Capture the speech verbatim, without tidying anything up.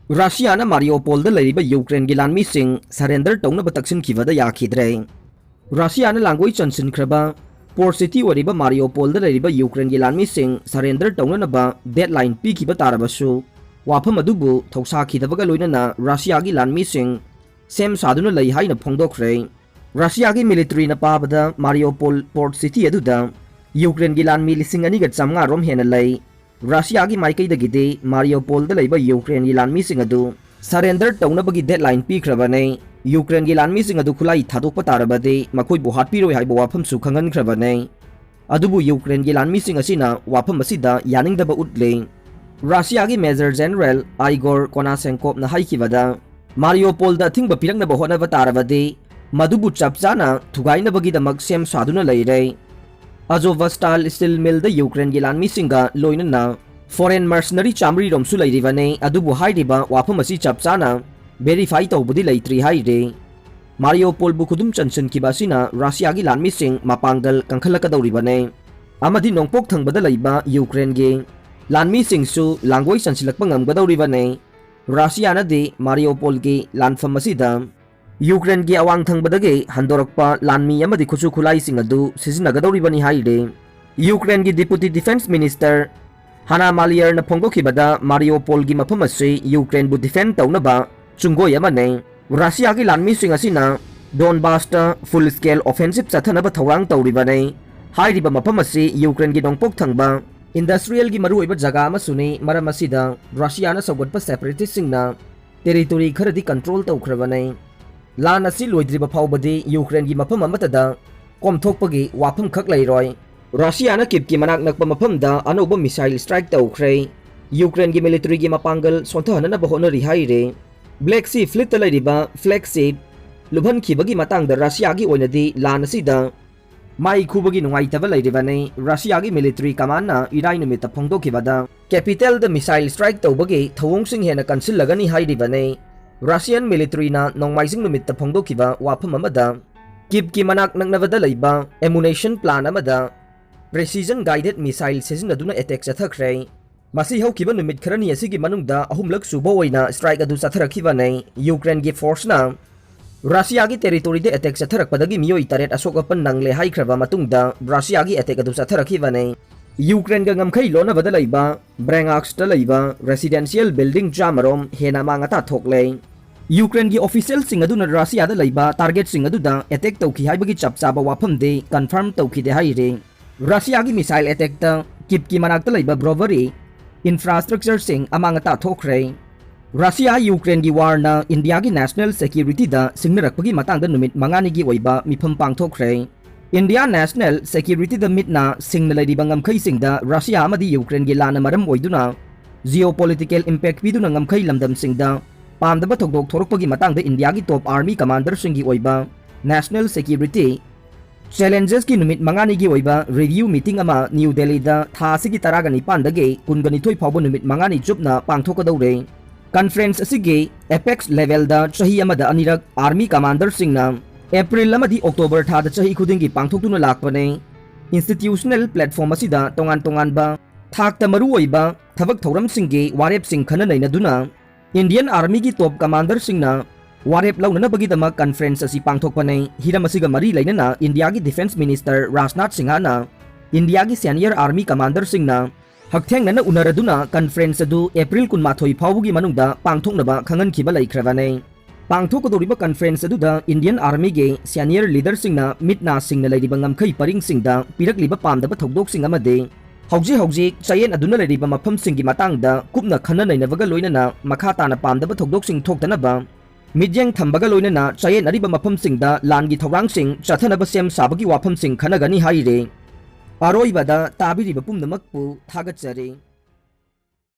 ꯔꯁꯤꯌꯥꯅ ꯃꯥꯔꯤꯌꯣꯄꯣꯜꯗ ꯂꯩꯔꯤꯕ ꯌꯨꯀ꯭ꯔꯦꯟꯒꯤ ꯂꯥꯟꯃꯤꯁꯤꯡ ꯁꯔꯦꯟꯗꯔ ꯇꯧꯅꯕ ꯇꯛꯁꯤꯟꯈꯤꯕꯗ ꯌꯥꯈꯤꯗ꯭ꯔꯦ꯫ ꯔꯁꯤꯌꯥꯅ ꯂꯥꯡꯒꯣꯏ ꯆꯟꯁꯤꯟꯈ꯭ꯔꯕ ꯄꯣꯔꯠ ꯁꯤꯇꯤ ꯑꯣꯏꯔꯤꯕ ꯃꯥꯔꯤꯌꯣꯄꯣꯜꯗ ꯂꯩꯔꯤꯕ ꯌꯨꯀ꯭ꯔꯦꯟꯒꯤ ꯂꯥꯟꯃꯤꯁꯤꯡ ꯁꯔꯦꯟꯗꯔ ꯇꯧꯅꯅꯕ ꯗꯦꯗꯂꯥꯏꯟ ꯄꯤꯈꯤꯕ ꯇꯥꯔꯕꯁꯨ, ꯋꯥꯐꯝ ꯑꯗꯨꯕꯨ ꯊꯧꯁꯥꯈꯤꯗꯕꯒ ꯂꯣꯏꯅꯅ ꯔꯁꯤꯌꯥꯒꯤ ꯂꯥꯟꯃꯤꯁꯤꯡ ꯁꯦꯝ ꯁꯥꯗꯨꯅ ꯂꯩ ꯍꯥꯏꯅ ꯐꯣꯡꯗꯣꯛꯈ꯭ꯔꯦ꯫ ꯔꯁꯤꯌꯥꯒꯤ ꯃꯤꯂꯤꯇꯔꯤꯅ ꯄꯥꯕꯗ ꯃꯥꯔꯤꯌꯣꯄꯣꯜ ꯄꯣꯔꯠ ꯁꯤꯇꯤ ꯑꯗꯨꯗ ꯌꯨꯀ꯭ꯔꯦꯟꯒꯤ ꯂꯥꯟꯃꯤ ꯂꯤꯁꯤꯡ ꯑꯅꯤꯒ ꯆꯥꯝꯃꯉꯥ ꯔꯣꯝ ꯍꯦꯟꯅ ꯂꯩ꯫ ꯔꯁꯤꯌꯥꯒꯤ ꯃꯥꯏꯀꯩꯗꯒꯤꯗꯤ ꯃꯥꯔꯤꯌꯣꯄꯣꯜꯗ ꯂꯩꯕ ꯌꯨꯀ꯭ꯔꯦꯟꯒꯤ ꯂꯥꯟꯃꯤꯁꯤꯡ ꯑꯗꯨ ꯁꯔꯦꯟꯗꯔ ꯇꯧꯅꯕꯒꯤ ꯗꯦꯗꯂꯥꯏꯟ ꯄꯤꯈ꯭ꯔꯕꯅꯤ꯫ ꯌꯨꯀ꯭ꯔꯦꯟꯒꯤ ꯂꯥꯟꯃꯤꯁꯤꯡ ꯑꯗꯨ ꯈꯨꯠꯂꯥꯏ ꯊꯥꯗꯣꯛꯄ ꯇꯥꯔꯕꯗꯤ ꯃꯈꯣꯏꯕꯨ ꯍꯥꯠꯄꯤꯔꯣꯏ ꯍꯥꯏꯕ ꯋꯥꯐꯝꯁꯨ ꯈꯪꯍꯟꯈ꯭ꯔꯕꯅꯤ꯫ ꯑꯗꯨꯕꯨ ꯌꯨꯀ꯭ꯔꯦꯟꯒꯤ ꯂꯥꯟꯃꯤꯁꯤꯡ ꯑꯁꯤꯅ ꯋꯥꯐꯝ ꯑꯁꯤꯗ ꯌꯥꯅꯤꯡꯗꯕ ꯎꯠꯂꯤ꯫ ꯔꯁꯤꯌꯥꯒꯤ ꯃꯦꯖꯔ ꯖꯦꯅꯔꯦꯜ ꯑꯥꯏꯒꯣꯔ ꯀꯣꯅꯥꯁꯦꯟꯀꯣꯞꯅ ꯍꯥꯏꯈꯤꯕꯗ, ꯃꯥꯔꯤꯌꯣꯄꯣꯜꯗ ꯑꯊꯤꯡꯕ ꯄꯤꯔꯛꯅꯕ ꯍꯣꯠꯅꯕ ꯇꯥꯔꯕꯗꯤ ꯃꯗꯨꯕꯨ ꯆꯞ ꯆꯥꯅ ꯊꯨꯒꯥꯏꯅꯕꯒꯤꯗꯃꯛ ꯁꯦꯝ ꯁꯥꯗꯨꯅ ꯂꯩꯔꯦ꯫ ꯑꯖꯣꯚꯁꯇꯥꯜ ꯁ꯭ꯇꯤꯜ ꯃꯤꯜꯗ ꯌꯨꯀ꯭ꯔꯦꯟꯒꯤ ꯂꯥꯟꯃꯤꯁꯤꯡꯒ ꯂꯣꯏꯅꯅ ꯐꯣꯔꯦꯟ ꯃꯔꯁꯅꯔꯤ ꯆꯥꯃꯔꯤ ꯔꯣꯝꯁꯨ ꯂꯩꯔꯤꯕꯅꯤ꯫ ꯑꯗꯨꯕꯨ ꯍꯥꯏꯔꯤꯕ ꯋꯥꯐꯝ ꯑꯁꯤ ꯆꯞ ꯆꯥꯅ ꯚꯦꯔꯤꯐꯥꯏ ꯇꯧꯕꯗꯤ ꯂꯩꯇ꯭ꯔꯤ ꯍꯥꯏꯔꯤ꯫ ꯃꯥꯔꯤꯌꯣꯄꯣꯜꯕꯨ ꯈꯨꯗꯨꯝ ꯆꯟꯁꯤꯟꯈꯤꯕ ꯑꯁꯤꯅ ꯔꯁꯤꯌꯥꯒꯤ ꯂꯥꯟꯃꯤꯁꯤꯡ ꯃꯄꯥꯡꯒꯜ ꯀꯟꯈꯠꯂꯛꯀꯗꯧꯔꯤꯕꯅꯤ ꯑꯃꯗꯤ ꯅꯣꯡꯄꯣꯛ ꯊꯪꯕꯗ ꯂꯩꯕ ꯌꯨꯀ꯭ꯔꯦꯟꯒꯤ ꯂꯥꯟꯃꯤꯁꯤꯡꯁꯨ ꯂꯥꯡꯒꯣꯏ ꯆꯟꯁꯤꯜꯂꯛꯄ ꯉꯝꯒꯗꯧꯔꯤꯕꯅꯤ꯫ ꯔꯁꯤꯌꯥꯅꯗꯤ ꯃꯥꯔꯤꯌꯣꯄꯣꯜꯒꯤ ꯂꯥꯟꯐꯝ ꯑꯁꯤꯗ ꯌꯨꯀ꯭ꯔꯦꯟꯒꯤ ꯑꯋꯥꯡ ꯊꯪꯕꯗꯒꯤ ꯍꯟꯗꯣꯔꯛꯄ ꯂꯥꯟꯃꯤ ꯑꯃꯗꯤ ꯈꯨꯠꯁꯨ ꯈꯨꯠꯂꯥꯏꯁꯤꯡ ꯑꯗꯨ ꯁꯤꯖꯤꯟꯅꯒꯗꯧꯔꯤꯕꯅꯤ ꯍꯥꯏꯔꯤ꯫ ꯌꯨꯀ꯭ꯔꯦꯟꯒꯤ ꯗꯤꯄꯨꯇꯤ ꯗꯤꯐꯦꯟꯁ ꯃꯤꯅꯤꯁꯇꯔ ꯍꯥꯅꯥ ꯃꯥꯂꯤꯌꯔꯅ ꯐꯣꯡꯗꯣꯛꯈꯤꯕꯗ, ꯃꯥꯔꯤꯌꯣꯄꯣꯜꯒꯤ ꯃꯐꯝ ꯑꯁꯤ ꯌꯨꯀ꯭ꯔꯦꯟꯕꯨ ꯗꯤꯐꯦꯟ ꯇꯧꯅꯕ ꯆꯨꯡꯒꯣꯏ ꯑꯃꯅꯤ꯫ ꯔꯁꯤꯌꯥꯒꯤ ꯂꯥꯟꯃꯤꯁꯤꯡ ꯑꯁꯤꯅ ꯗꯣꯟꯕꯥꯁꯇ ꯐꯨꯜ ꯁ꯭ꯀꯦꯜ ꯑꯣꯐꯦꯟꯁꯤꯞ ꯆꯠꯊꯅꯕ ꯊꯧꯔꯥꯡ ꯇꯧꯔꯤꯕꯅꯤ꯫ ꯍꯥꯏꯔꯤꯕ ꯃꯐꯝ ꯑꯁꯤ ꯌꯨꯀ꯭ꯔꯦꯟꯒꯤ ꯅꯣꯡꯄꯣꯛ ꯊꯪꯕ ꯏꯟꯗꯁꯇ꯭ꯔꯤꯌꯦꯜꯒꯤ ꯃꯔꯨꯑꯣꯏꯕ ꯖꯒꯥ ꯑꯃꯁꯨꯅꯤ꯫ ꯃꯔꯝ ꯑꯁꯤꯗ ꯔꯁꯤꯌꯥꯅ ꯁꯧꯒꯠꯄ ꯁꯦꯄꯔꯦꯇꯤꯁꯁꯤꯡꯅ ꯇꯦꯔꯤꯇꯣꯔꯤ ꯈꯔꯗꯤ ꯀꯟꯇ꯭ꯔꯣꯜ ꯇꯧꯈ꯭ꯔꯕꯅꯤ꯫ ꯂꯥꯟ ꯑꯁꯤ ꯂꯣꯏꯗ꯭ꯔꯤꯕ ꯐꯥꯎꯕꯗꯤ ꯌꯨꯀ꯭ꯔꯦꯟꯒꯤ ꯃꯐꯝ ꯑꯃꯠꯇꯗ ꯀꯣꯝꯊꯣꯛꯄꯒꯤ ꯋꯥꯐꯝꯈꯛ ꯂꯩꯔꯣꯏ꯫ ꯔꯁꯤꯌꯥꯅ ꯀꯤꯞꯀꯤ ꯃꯅꯥꯛ ꯅꯛꯄ ꯃꯐꯝꯗ ꯑꯅꯧꯕ ꯃꯤꯁꯥꯏꯜ ꯁ꯭ꯇ꯭ꯔꯥꯏꯛ ꯇꯧꯈ꯭ꯔꯦ꯫ ꯌꯨꯀ꯭ꯔꯦꯟꯒꯤ ꯃꯤꯂꯤꯇꯔꯤꯒꯤ ꯃꯄꯥꯡꯒꯜ ꯁꯣꯟꯊꯍꯟꯅꯅꯕ ꯍꯣꯠꯅꯔꯤ ꯍꯥꯏꯔꯤ꯫ ꯕ꯭ꯂꯦꯛ ꯁꯤ ꯐ꯭ꯂꯤꯠꯇ ꯂꯩꯔꯤꯕ ꯐ꯭ꯂꯦꯒ ꯁꯤꯞ ꯂꯨꯞꯍꯟꯈꯤꯕꯒꯤ ꯃꯇꯥꯡꯗ ꯔꯁꯤꯌꯥꯒꯤ ꯑꯣꯏꯅꯗꯤ ꯂꯥꯟ ꯑꯁꯤꯗ ꯃꯥꯏ ꯈꯨꯕꯒꯤ ꯅꯨꯡꯉꯥꯏꯇꯕ ꯂꯩꯔꯤꯕꯅꯤ꯫ ꯔꯁꯤꯌꯥꯒꯤ ꯃꯤꯂꯤꯇꯔꯤ ꯀꯃꯥꯟꯅ ꯏꯔꯥꯏ ꯅꯨꯃꯤꯠꯇ ꯐꯣꯡꯗꯣꯛꯈꯤꯕꯗ, ꯀꯦꯄꯤꯇꯦꯜꯗ ꯃꯤꯁꯥꯏꯜ ꯁ꯭ꯇ꯭ꯔꯥꯏꯛ ꯇꯧꯕꯒꯤ ꯊꯧꯑꯣꯡꯁꯤꯡ ꯍꯦꯟꯅ ꯀꯟꯁꯤꯜꯂꯒꯅꯤ ꯍꯥꯏꯔꯤꯕꯅꯤ꯫ ꯔꯁꯤꯌꯟ ꯃꯤꯂꯤꯇꯔꯤꯅ ꯅꯣꯡꯃꯥꯏꯖꯤꯡ ꯅꯨꯃꯤꯠꯇ ꯐꯣꯡꯗꯣꯛꯈꯤꯕ ꯋꯥꯐꯝ ꯑꯃꯗ, ꯀꯤꯞꯀꯤ ꯃꯅꯥꯛ ꯅꯛꯅꯕꯗ ꯂꯩꯕ ꯑꯦꯃꯨꯅꯦꯁꯟ ꯄ꯭ꯂꯥꯟ ꯑꯃꯗ ꯄ꯭ꯔꯦꯁꯤꯖꯟ ꯒꯥꯏꯗꯦꯗ ꯃꯤꯁꯥꯏꯜ ꯁꯤꯖꯤꯟꯅꯗꯨꯅ ꯑꯦꯇꯦꯛ ꯆꯠꯊꯈ꯭ꯔꯦ꯫ ꯃꯁꯤ ꯍꯧꯈꯤꯕ ꯅꯨꯃꯤꯠ ꯈꯔꯅꯤ ꯑꯁꯤꯒꯤ ꯃꯅꯨꯡꯗ ꯑꯍꯨꯝꯂꯛ ꯁꯨꯕ ꯑꯣꯏꯅ strike ꯑꯗꯨ ꯆꯠꯊꯔꯛꯈꯤꯕꯅꯤ꯫ ꯌꯨꯀ꯭ꯔꯦꯟꯒꯤ forceꯅ ꯔꯁꯤꯌꯥꯒꯤ territoryꯗ attack ꯆꯠꯊꯔꯛꯄꯗꯒꯤ ꯃꯤꯑꯣꯏ ꯇꯔꯦꯠ ꯑꯁꯣꯛ ꯑꯄꯟ ꯅꯪꯂꯦ ꯍꯥꯏꯈ꯭ꯔꯕ ꯃꯇꯨꯡꯗ ꯔꯁꯤꯌꯥꯒꯤ attack ꯑꯗꯨ ꯆꯠꯊꯔꯛꯈꯤꯕꯅꯤ꯫ ꯌꯨꯀ꯭ꯔꯦꯟꯒ ꯉꯝꯈꯩ ꯂꯣꯟꯅꯕꯗ ꯂꯩꯕ Bryanskꯇ ꯂꯩꯕ residential building ꯆꯥꯃꯔꯣꯝ ꯍꯦꯟꯅ ꯑꯃꯥꯡ ꯑꯇꯥ ꯊꯣꯛꯂꯦ꯫ ꯌꯨꯀ꯭ꯔꯦꯟꯒꯤ officialꯁꯤꯡ ꯑꯗꯨꯅ ꯔꯁꯤꯌꯥꯗ ꯂꯩꯕ targetꯁꯤꯡ ꯑꯗꯨꯗ attack ꯇꯧꯈꯤ ꯍꯥꯏꯕꯒꯤ ꯆꯞ ꯆꯥꯕ ꯋꯥꯐꯝꯗꯤ confirm ꯇꯧꯈꯤꯗꯦ ꯍꯥꯏꯔꯤ꯫ ꯔꯁꯤꯌꯥꯒꯤ missile attackꯇ Kyivꯀꯤ ꯃꯅꯥꯛꯇ ꯂꯩꯕ brewery infrastructureꯁꯤꯡ ꯑꯃꯥꯡ ꯑꯇꯥ ꯊꯣꯛꯈ꯭ꯔꯦ꯫ ꯔꯁꯤꯌꯥ ꯌꯨꯀ꯭ꯔꯦꯟꯒꯤ warꯅ ꯏꯟꯗꯤꯌꯥꯒꯤ national securityꯗ ꯁꯤꯡꯅꯔꯛꯄꯒꯤ ꯃꯇꯥꯡꯗ ꯅꯨꯃꯤꯠ ꯃꯉꯥꯅꯤꯒꯤ ꯑꯣꯏꯕ ꯃꯤꯐꯝ ꯄꯥꯡꯊꯣꯛꯈ꯭ꯔꯦ꯫ ꯏꯟꯗꯤꯌꯥ national securityꯗ ꯃꯤꯠ ꯅꯥ ꯁꯤꯡꯅ ꯂꯩꯔꯤꯕ ꯉꯝꯈꯩꯁꯤꯡꯗ ꯔꯁꯤꯌꯥ ꯑꯃꯗꯤ ꯌꯨꯀ꯭ꯔꯦꯟꯒꯤ ꯂꯥꯟꯅ ꯃꯔꯝ ꯑꯣꯏꯗꯨꯅ geopolitical impact ꯄꯤꯗꯨꯅ ꯉꯝꯈꯩ ꯂꯝꯗꯝꯁꯤꯡꯗ ꯄꯥꯝꯗꯕ ꯊꯧꯗꯣꯛ ꯊꯣꯔꯛꯄꯒꯤ ꯃꯇꯥꯡꯗ ꯏꯟꯗꯤꯌꯥꯒꯤ top army commanderꯁꯤꯡꯒꯤ ꯑꯣꯏꯕ national security challengesꯀꯤ ꯅꯨꯃꯤꯠ ꯃꯉꯥꯅꯤꯒꯤ ꯑꯣꯏꯕ review meeting ꯑꯃ ꯅ꯭ꯌꯨ ꯗꯦꯜꯂꯤꯗ ꯊꯥ ꯑꯁꯤꯒꯤ ꯇꯔꯥꯒ ꯅꯤꯄꯥꯟꯗꯒꯤ ꯀꯨꯟꯒ ꯅꯤꯊꯣꯏ ꯐꯥꯎꯕ ꯅꯨꯃꯤꯠ ꯃꯉꯥꯅꯤ ꯆꯨꯞꯅ ꯄꯥꯡꯊꯣꯛꯀꯗꯧꯔꯦ꯫ Conference ꯑꯁꯤꯒꯤ apex levelꯗ ꯆꯍꯤ ꯑꯃꯗ ꯑꯅꯤꯔꯛ army commanderꯁꯤꯡꯅ April ꯑꯃꯗꯤ October ꯊꯥꯗ ꯆꯍꯤ ꯈꯨꯗꯤꯡꯒꯤ ꯄꯥꯡꯊꯣꯛꯇꯨꯅ ꯂꯥꯛꯄꯅꯦ꯫ Institutional platform ꯑꯁꯤꯗ ꯇꯣꯉꯥꯟ ꯇꯣꯉꯥꯟꯕ ꯊꯥꯛꯇ ꯃꯔꯨꯑꯣꯏꯕ ꯊꯕꯛ ꯊꯧꯔꯝꯁꯤꯡꯒꯤ ꯋꯥꯔꯦꯞꯁꯤꯡ ꯈꯟꯅ ꯅꯩꯅꯗꯨꯅ Indian Armyꯒꯤ top commanderꯁꯤꯡꯅ ꯋꯥꯔꯦꯞ ꯂꯧꯅꯅꯕꯒꯤꯗꯃꯛ conference ꯑꯁꯤ ꯄꯥꯡꯊꯣꯛꯄꯅꯤ꯫ ꯍꯤꯔꯝ ꯑꯁꯤꯒ ꯃꯔꯤ ꯂꯩꯅꯅ ꯏꯟꯗꯤꯌꯥꯒꯤ defence minister ꯔꯥꯖꯅꯥꯊ ꯁꯤꯡꯍꯅ ꯏꯟꯗꯤꯌꯥꯒꯤ senior army commanderꯁꯤꯡꯅ ꯍꯛꯊꯦꯡꯅꯅ ꯎꯅꯔꯗꯨꯅ conference ꯑꯗꯨ April ꯀꯨꯟꯃꯥꯊꯣꯏ ꯐꯥꯎꯕꯒꯤ ꯃꯅꯨꯡꯗ ꯄꯥꯡꯊꯣꯛꯅꯕ ꯈꯪꯍꯟꯈꯤꯕ ꯂꯩꯈ꯭ꯔꯕꯅꯤ꯫ ꯄꯥꯡꯊꯣꯛꯀꯗꯧꯔꯤꯕ conference ꯑꯗꯨꯗ Indian Armyꯒꯤ senior leaderꯁꯤꯡꯅ ꯃꯤꯠ ꯅꯥ ꯁꯤꯡꯅ ꯂꯩꯔꯤꯕ ꯉꯝꯈꯩ ꯄꯔꯤꯡꯁꯤꯡꯗ ꯄꯤꯔꯛꯂꯤꯕ ꯄꯥꯝꯗꯕ ꯊꯧꯗꯣꯛꯁꯤꯡ ꯑꯃꯗꯤ ꯍꯧꯖꯤꯛ ꯍꯧꯖꯤꯛ ꯆꯌꯦꯠꯅꯗꯨꯅ ꯂꯩꯔꯤꯕ ꯃꯐꯝꯁꯤꯡꯒꯤ ꯃꯇꯥꯡꯗ ꯀꯨꯞꯅ ꯈꯟꯅ ꯅꯩꯅꯕꯒ ꯂꯣꯏꯅꯅ ꯃꯈꯥ ꯇꯥꯅ ꯄꯥꯝꯗꯕ ꯊꯧꯗꯣꯛꯁꯤꯡ ꯊꯣꯛꯇꯅꯕ ꯃꯤꯠꯌꯦꯡ ꯊꯝꯕꯒ ꯂꯣꯏꯅꯅ ꯆꯌꯦꯠꯅꯔꯤꯕ ꯃꯐꯝꯁꯤꯡꯗ ꯂꯥꯟꯒꯤ ꯊꯧꯔꯥꯡꯁꯤꯡ ꯆꯠꯊꯅꯕ ꯁꯦꯝ ꯁꯥꯕꯒꯤ ꯋꯥꯐꯝꯁꯤꯡ ꯈꯟꯅꯒꯅꯤ ꯍꯥꯏꯔꯤ꯫ ꯑꯔꯣꯏꯕꯗ ꯇꯥꯕꯤꯔꯤꯕ ꯄꯨꯝꯅꯃꯛꯄꯨ ꯊꯥꯒꯠꯆꯔꯤ꯫